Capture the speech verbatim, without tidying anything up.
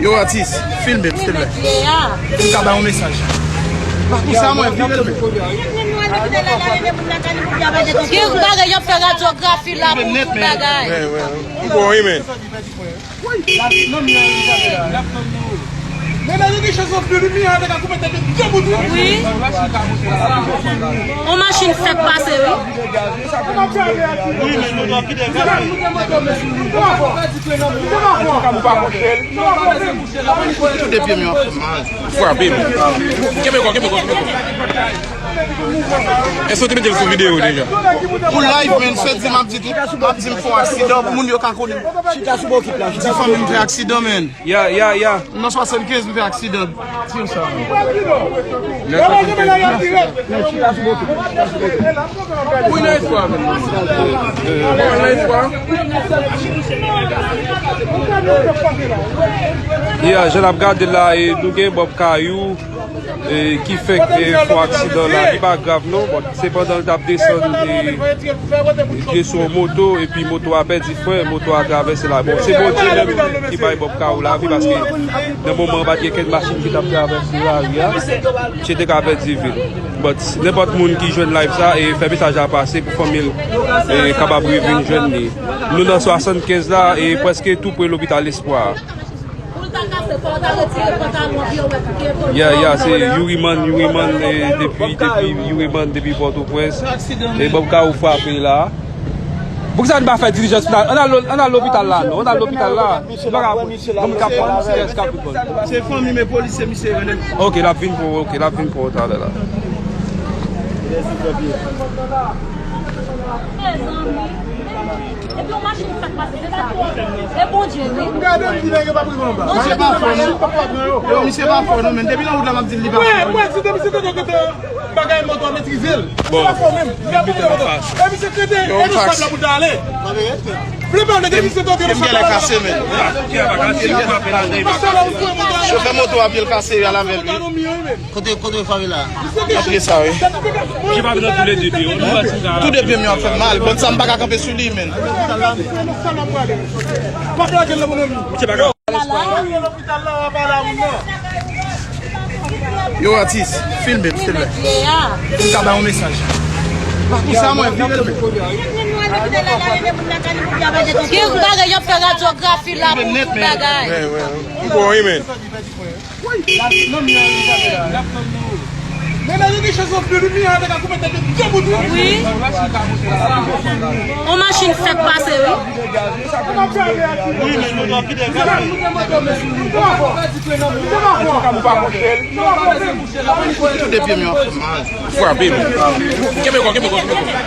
Yo, atis, filme m, silvouplè. M ka bay yon mesaj. Pa konsa, mwen, vire l. Gen bagay y ap fè radyografi la pou tout bagay. Wi, wi. M bon, wi, men. Wi. On machin fèk pase, wi. Tou de pye m yo ap fè mal. Frape m. Kenbe kò, kenbe kò, kenbe kò. Èske w te mete l sou videyo deja? Ou live, men, sèt di m ap di tout. M ap di m fè yon aksidan pou moun yo ka konnen. Chita sou bokit la. Di fanmi m fè aksidan, men. Ya, ya, ya. Nan swasann kenz, m fè aksidan. Ti sa. Wi, nan espwa, men. Wi, nan espwa. Ya, jan n ap gade la, e, nou gen Bob Kayou, e, ki fèk, e, fè yon aksidan la. Li pa grav, non, but se pandan l t ap desann, e, de sou yon moto, epi moto a pèdi fren, moto a travèse la. Bon, se Bondye menm ki bay Bob Kayou lavi, paske nan moman an, pa t gen kenn machin ki t ap travèse lari a, misye te ka pèdi vi l. But, nenpòt moun ki jwenn live sa, e fè mesaj la pase pou fanmi l, e kapab revin jwenn li. Nou nan swasann kenz la, e prèske tou pre lopital Espwa a. Pou l ta kase, fò w ta retire pantalon vyewèt ou vyewòb. Ya, ya, se Youriman, Youriman, e, depi, depi Youriman, depi Pòtoprens. E Bob Kayou frape la. Poukisa nou pa fè dilijans final? Ann al, ann al lopital la, non. Ann al lopital la. Nou pa ka pran. Yon moun k ap pran misye, èske ap pran? Se fanmi, men polis, se misye yo, nèg. Ok, l ap vin pou, ok, l ap vin pou talè la. Mezanmi. Epi yon machin fèk pase, se sa. E Bondye, wi. Gade m di nèg yo p ap rive anba. Misye pa fò, non. Yo, misye pa fò, non, men depi nan wout la, m ap di l li pa fò. Mwen, mwen, si te misye te gen bagay moto a metrize l. Bon. Se pa fò menm. Li ap moute moto. E misye te gen sab la pou l ta ale. Vle pa vle, te misye te gen sab la. Kase, men. Chofè moto a, pye l kase, al avè l, wi. Kote, kote fanmi la? Apre sa, wi. Tou de pye m yo ap fè m mal. Bon, sa m pa ka kanpe sou li, men. Yo, atis, filme m, silvouplè. M ka bay yon mesaj. Pa konsa, mwen, vire l. Gen bagay y ap fè radyografi la pou tout bagay. M bon, wi, men. Wi. On machin fèk pase, wi. Tou de pye m yo ap fè mal. Frape m. Kenbe kò, kenbe kò, kenbe kò.